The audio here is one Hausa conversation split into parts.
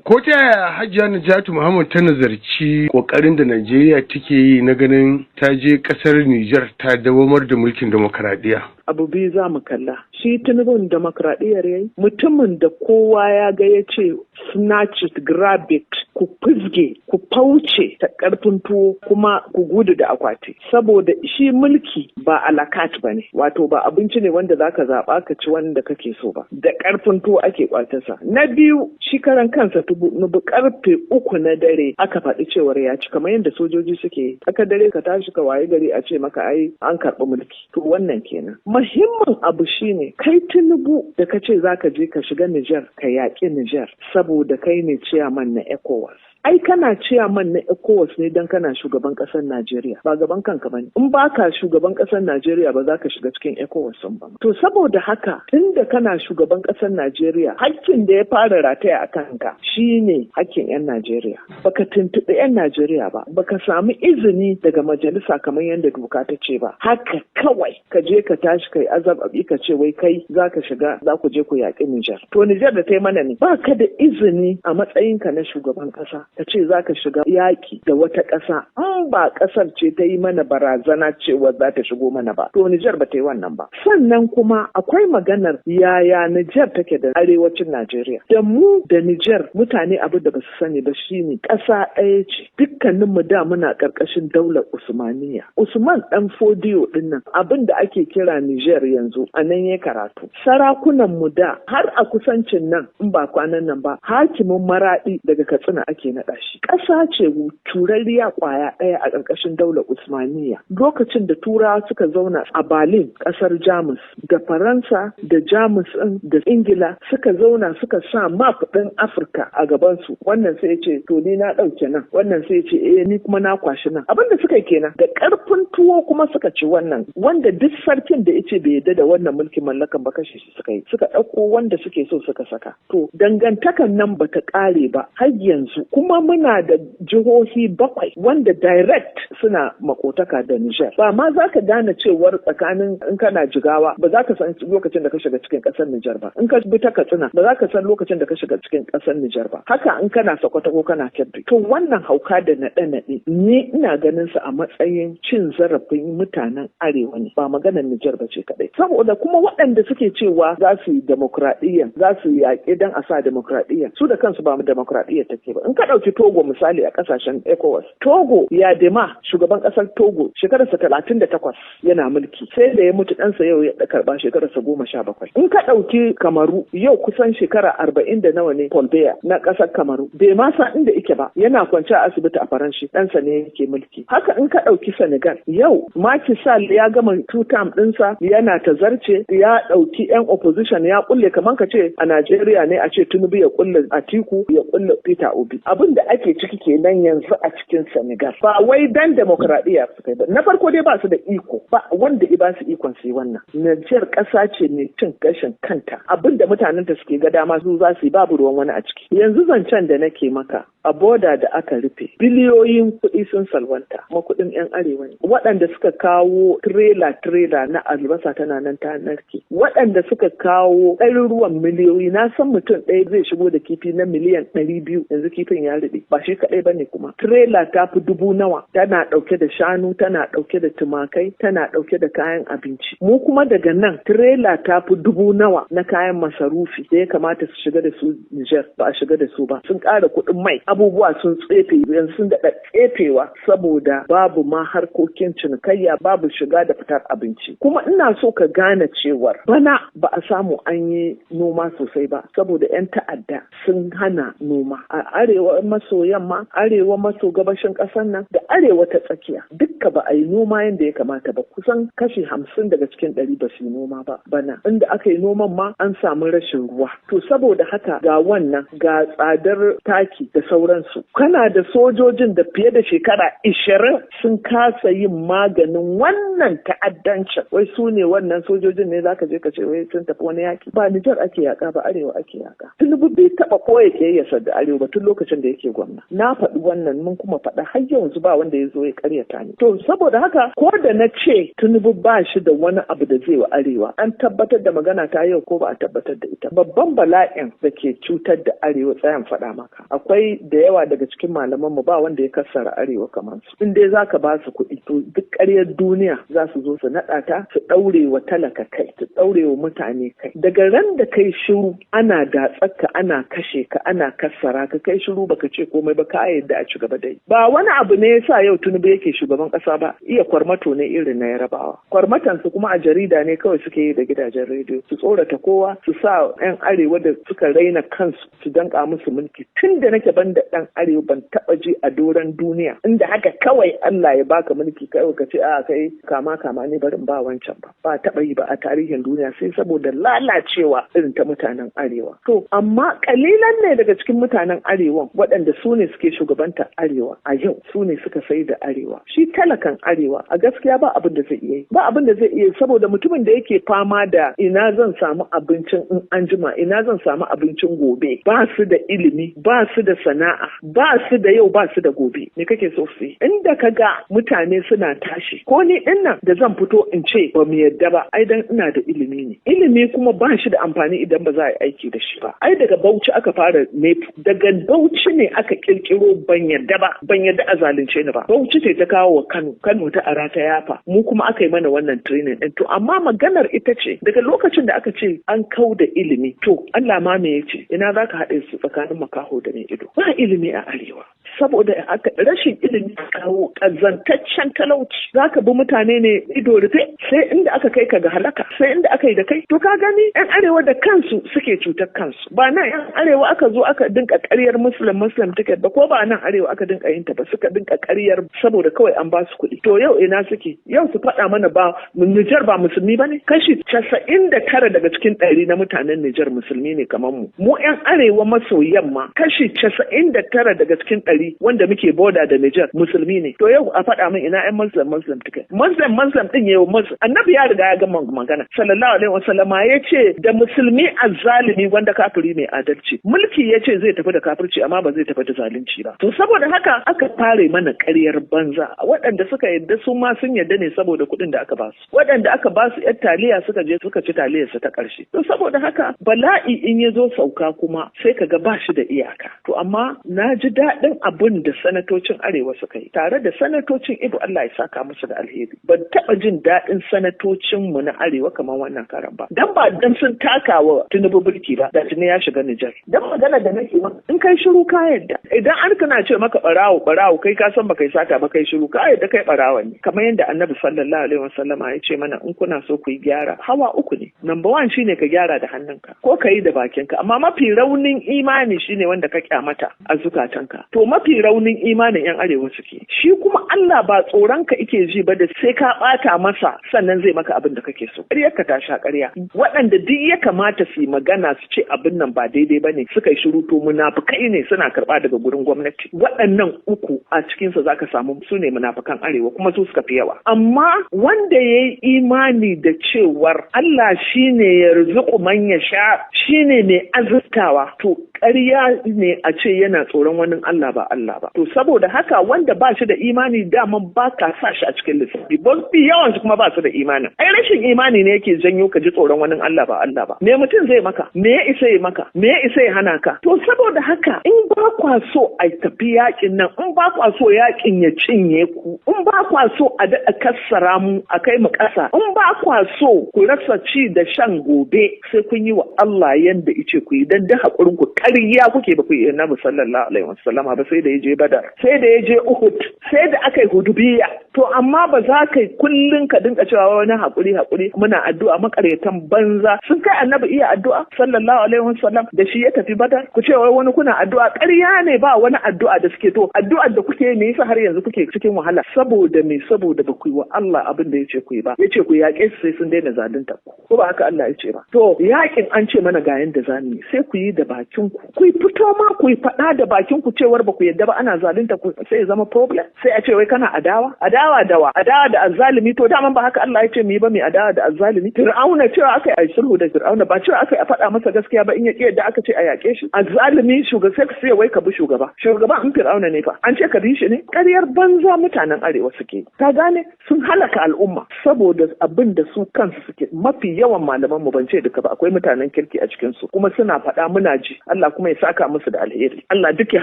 Ko ta yaya Hajiya Najatu Muhammad ta nazarci kokarin da Najeriya take yi na ganin ta je kasar Nijar ta dawamar da mulkin demokaradiyya? Abu biyu za mu kalla. Shi Tinubun demokradiyyar yayi? Mutumin da kowa ya ga ya ce, "Snatch it, grab it," ku fizge, ku fauce ta karfin tuwo kuma ku gudu da akwati. Saboda shi mulki ba à la carte ba ne, wato ba abinci ne wanda zaka zaɓa ka ci wanda kake so ba, da karfin tuwo ake kwatarsa. Na biyu, shi karan kansa Tinubu, karfe 3 na dare aka faɗi cewar ya ci, kamar yadda sojoji suke tsakar dare ka tashi ka waye gari a ce maka ai an karɓi mulki. To, wannan kenan. Muhimmin abu shine, kai Tinubu da ka ce zaka je ka shiga Nijar ka yaƙi Nijar saboda kai ne ciyaman na ECOWAS. Ai kana ciyaman na ECOWAS ne don kana shugaban ƙasar Najeriya, ba gaban kanka bane. In baka shugaban ƙasar Najeriya, ba za ka shiga cikin ECOWAS ɗin ba. To, saboda haka, tunda kana shugaban ƙasar Najeriya, hakkin da ya fara rataya a kanka shine hakkin 'yan Najeriya. Baka tuntuɓi 'yan Najeriya ba, baka samu izini daga majalisa kamar yadda doka ta ce ba. Haka kawai ka je ka tashi kai azababi ka ce wai kai za ka shiga, za ku je ku yaƙi Nijar. To, Nijar da ta yi mana ne? Ba ka da izini a matsayinka na shugaban ƙasa ka ce za ka shiga yaƙi da wata ƙasa in ba ƙasar ce ta yi mana barazana cewa za ta shigo mana ba. To, Nijar ba ta yi wannan ba. Sannan kuma akwai maganar yaya Nijar take da arewacin Najeriya. Da mu da Nijar, mutane abu da ba su sani ba shine ƙasa ɗaya ce. Dukkaninmu da muna ƙarƙashin daular Usmaniya. Usman ɗan Fodiyo ɗin nan, abin da ake kira Nijar yanzu, a nan ya karatu. Sarakunan mu da har a kusancin nan, in ba kwanan nan ba, hakimin Maraɗi daga Katsina ake naɗa shi. Ƙasa ce turarriya ƙwaya ɗaya a ƙarƙashin daular Usmaniya. Lokacin da Turawa suka zauna a Berlin, ƙasar Jamus, da Faransa da Jamus ɗin da Ingila suka zauna suka sa map ɗin Afirka a gabansu. Wannan sai ya ce, "To, ni na ɗauke nan." Wannan sai ya ce, "Eh, ni kuma na kwashi nan." Abin da suka yi kenan, da ƙarfin tuwo kuma suka ci wannan. Wanda duk sarkin da ya ce bai yarda da wannan mulkin mallakan ba, kashe shi suka yi. Suka ɗauko wanda suke so suka saka. To, dangantakan nan bata ƙare ba har yanzu. Kuma muna da jihohi bakwai wanda direct suna makotaka da Niger. Ba ma za ka gane cewar tsakanin, in kana Jigawa, ba za ka san lokacin da ka shiga cikin ƙasar Niger ba. In ka bi ta Katsina, ba za ka san lokacin da ka shiga cikin ƙasar Niger ba. Haka in kana Sokoto ko kana Kebbi. To, wannan hauka da naɗe-naɗe, ni ina ganin su a matsayin cin zarafin mutanen arewa ne, ba maganar Niger ba ce kaɗai. Saboda kuma waɗanda suke cewa za su yi demokradiyya, za su yaƙi don a sa demokradiyya, su da kansu ba demokradiyya take ba. In ka ɗauki Togo misali a ƙasashen ECOWAS, Togo, Eyadema, shugaban ƙasar Togo, shekararsa 38 yana mulki, sai da ya mutu ɗansa yau ya karɓa, shekararsa 17. In ka ɗauki Kamaru, yau kusan shekara 40 da nawa ne Paul Biya na ƙasar Kamaru, bai ma san inda ike ba, yana kwance a asibiti a Faranshi, ɗansa ne yake mulki. Haka in ka ɗauki Senegal, yau Macky Sall ya gama two term ɗinsa, yana tazarce, ya ɗauki 'yan opposition ya kulle, kamar ka ce a Najeriya ne a ce Tinubu ya kulle Atiku, ya kulle Peter Obi. Abin da ake ciki kenan yanzu a cikin Senegal. Ba wai dan demokradiyya suka yi ba. Na farko dai, ba su da iko, ba wanda i ba su ikon su yi wannan. Nijar ƙasa ce mai cin gashin kanta. Abin da mutanen ta suke ga dama su za su yi, babu ruwan wani a ciki. Yanzu zancen da nake maka, a boda da aka rufe, biliyoyin kuɗi sun salwanta, kuma kuɗin 'yan arewa ne. Waɗanda suka kawo tirela tirela na albasa tana nan ta narke. Waɗanda suka kawo ɗaruruwan miliyoyi, na san mutum ɗaya zai shigo da kifi na miliyan 200, yanzu kifin ya ruɓe. Ba shi kaɗai ba ne kuma. Tirela ta fi dubu nawa, tana ɗauke da shanu, tana ɗauke da tumakai, tana ɗauke da kayan abinci. Mu kuma daga nan, tirela ta fi dubu nawa na kayan masarufi da ya kamata su shiga da su Niger, ba a shiga da su ba. Sun ƙara kuɗin mai, abubuwa sun tsefe, yanzu sun daɗa tsefewa saboda babu ma harkokin cinikayya, babu shiga da fitar abinci. Kuma ina so ka gane cewar bana ba a samu an yi noma sosai ba saboda 'yan ta'adda sun hana noma a arewa maso yamma, arewa maso gabashin ƙasar nan da arewa ta tsakiya. Dukka ba a yi noma yadda ya kamata ba, kusan kashi 50 daga cikin 100 ba su yi noma ba bana. Inda aka yi noman ma, an samu rashin ruwa. To, saboda haka, ga wannan, ga tsadar taki da sauransu. Kana da sojojin da fiye da shekara 20 sun kasa yin maganin wannan ta'addancin. Wai su ne wannan sojojin ne zaka je ka ce wai sun tafi wani yaki? Ba Nijar ake yaka ba, arewa ake yaka. Tinubu bai taba koya kiyayyarsa da arewa ba tun lokacin da yake gwamna. Na faɗi wannan, mun kuma faɗa, har yanzu ba wanda ya zo ya karyata ni. To, To saboda haka ko da na ce Tinubu ba shi da wani abu da zai wa arewa, an tabbatar da magana ta yau ko ba a tabbatar da ita. Babban bala'in da ke cutar da arewa, tsayan faɗa maka, akwai da yawa daga cikin malaman mu ba wanda ya kassara arewa kamar su. In dai zaka ba su kuɗi, to duk ƙaryar duniya za su zo su naɗa ta, su ɗaure wa talaka kai, su ɗaure wa mutane kai. Daga ran da kai shiru ana datsarka, ana kashe ka, ana kassara ka, kai shiru baka ce komai ba, ka yadda a ci gaba dai. Ba wani abu ne yasa yau Tinubu yake shugaban ƙasa ba, iya kwarmato ne irin na Yarabawa. Kwarmatan su kuma a jarida ne kawai suke yi da gidajen rediyo, su tsorata kowa, su sa 'yan arewa da suka raina kansu su danka musu mulki. Tun da nake ban da ɗan arewa ban taɓa ji a doron duniya inda haka kawai Allah ya baka mulki kawai ka ce a kai kama kama ne barin ba wancan ba, ba taɓa yi ba a tarihin duniya, sai saboda lalacewa irin ta mutanen arewa. To amma kalilan ne daga cikin mutanen arewan waɗanda su ne suke shugabanta arewa a yau, su ne suka sai da arewa. Shi talakan arewa a gaskiya ba abin da zai iya yi, ba abin da zai iya yi, saboda mutumin da yake fama da ina zan samu abincin in an jima, ina zan samu abincin gobe, ba su da ilimi, ba su da sana'a, ba su da yau, ba su da gobe, me kake so su yi? Inda ka ga mutane suna tashi, ko ni din nan da zan fito in ce ba mu yadda ba, ai dan ina da ilimi ne. Ilimi kuma ba shi da amfani idan ba za a yi aiki da shi ba. Ai daga Bauchi aka fara nefu, daga Bauchi ne aka kirkiro ban yadda ba, ban yadda a zalunce ni ba. Bauchi ce ta kawo wa Kano, Kano ta ara ta yafa, mu kuma aka yi mana wannan training din. To amma maganar ita ce daga lokacin da aka ce an kau da ilimi, to Allah ma me yace, ina za ka haɗe su tsakanin makaho da mai ido? Ba ilimi a arewa. Saboda haka rashin ilimi kawo ƙazantaccen talauci. Za ka bi mutane ne ido rufe, sai inda aka kai ka ga halaka, sai inda aka yi da kai. To ka gani yan arewa da kansu suke cutar kansu. Ba nan yan arewa aka zo aka dinka ƙaryar Muslim Muslim ticket ba, ko ba nan arewa aka dinka yin ta ba, suka dinka ƙaryar saboda kawai an ba su kuɗi. To yau ina suke? Yau su faɗa mana ba Nijar ba musulmi ba ne? Kashi 99 daga cikin 100 na mutanen Nijar musulmi ne kamar mu. Mu yan arewa maso yamma kashi 99 daga cikin 100 wanda muke boda da Nijar musulmi ne. To yau a faɗa min ina yan Muslim Muslim ticket. Muslim Muslim din yayi Muslim. Annabi ya riga ya gama magana. Sallallahu alaihi wasallama ya ce da musulmi azzalimi wanda kafiri mai adalci. Mulki ya ce zai tafi da kafirci amma ba zai tafi da zalunci ba. To saboda haka aka fare mana ƙaryar banza. Waɗanda suka yadda su ma sun yadda ne saboda kuɗin da aka basu. Waɗanda aka basu yar taliya suka je suka ci taliyar su ta ƙarshe. To saboda haka bala'i in ya zo sauka kuma sai ka ga ba shi da iyaka. To amma na ji daɗin abin da sanatocin arewa suka yi tare da sanatocin Ibo, Allah ya saka musu da alheri. Ban taɓa jin daɗin sanatocin mu na arewa kamar wannan karan ba. Dan ba dan sun taka wa Tinubu birki ba, da tuni ya shiga Nijar. Dan magana da nake maka, in kai shiru ka yadda. Idan an kana ce maka barawo barawo, kai ka san baka yi sata ba, kai shiru ka yadda kai barawo ne. Kamar yadda Annabi sallallahu alaihi wasallama ya ce mana, in kuna so ku yi gyara, hawa uku ne. Number one shine ka gyara da hannunka ko ka yi da bakinka, amma mafi raunin imani shine wanda ka kyamata a zukatanka. To mafi raunin imanin yan arewa suke. Shi kuma Allah ba tsoron ka ike ji ba da sai ka bata masa sannan zai maka abin da kake so. Ƙaryar ka ta sha ƙarya. Waɗanda duk ya kamata su yi magana su ce abin nan ba daidai ba ne suka yi shiru, to munafukai ne suna karɓa daga gurin gwamnati. Waɗannan uku a cikinsa za ka samu su ne munafukan arewa, kuma su suka fi yawa. Amma wanda ya yi imani da cewar Allah shine ya rizuku man ya sha, shine mai azurtawa, to ƙarya ne a ce yana tsoron wani Allah ba Allah ba. To saboda haka wanda ba shi da imani daman ba ka sa shi a cikin lissafi. Ba yawan su kuma ba su da imanin. Ai rashin imani ne yake janyo ka ji tsoron wani Allah ba Allah ba. Me mutum zai maka? Me ya isa ya maka? Me ya isa ya hana ka? To saboda haka in ba kwa so a tafi yakin nan, in ba kwa so yakin ya cinye ku, in ba kwa so a daɗa kassara mu a kai mu ƙasa, in ba kwa so ku rasa ci da shan gobe, sai kun yi wa Allah yanda ice ku yi, dan da hakurin ku ƙarya kuke ba ku yi Annabi sallallahu alaihi wasallam ba, sai da ya je Badar, sai da ya je Uhud, sai da aka yi Hudubiya. To amma ba za ka yi kullun ka dinka cewa wani hakuri hakuri muna addu'a, makaryatan banza sun kai Annabi iya addu'a sallallahu alaihi wasallam da shi ya tafi Badar. Ku ce wai wani kuna addu'a, ƙarya ne, ba wani addu'a da suke. To addu'ar da kuke me yasa har yanzu kuke cikin wahala? Saboda me? Saboda ba ku yi wa Allah abin da yace ku yi ba. Yace ku yaƙe su sai sun daina zalunta ku. Ko ba haka Allah ya ce ba? To yaƙin an ce mana ga yanda zamu yi, sai ku yi da bakin ku. Ku fito ma ku faɗa da bakin ku cewar ba ku yadda ba ana zalunta ku, sai ya zama problem. Sai a ce wai kana adawa. Adawa Adawa da wa? Adawa da azzalimi? To daman ba haka Allah ya ce mu yi ba, mai adawa da azzalimi. Fir'auna cewa aka yi sulhu da Fir'auna, ba cewa aka yi a faɗa masa gaskiya ba, in ya ƙi yadda aka ce a yaƙe shi. Azzalimi shugaba, sai ka ce wai ka bi shugaba. Shugaba in Fir'auna ne fa, an ce ka bi shi ne? Ƙaryar banza mutanen arewa suke. Ka gane, sun halaka al'umma saboda abin da su kansu suke. Mafi yawan malaman mu, ban ce duka ba, akwai mutanen kirki a cikin su, kuma suna faɗa muna ji. Allah kuma ya saka musu da alheri. Allah duk ya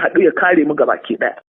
haɗu ya kare mu gabaki ɗaya.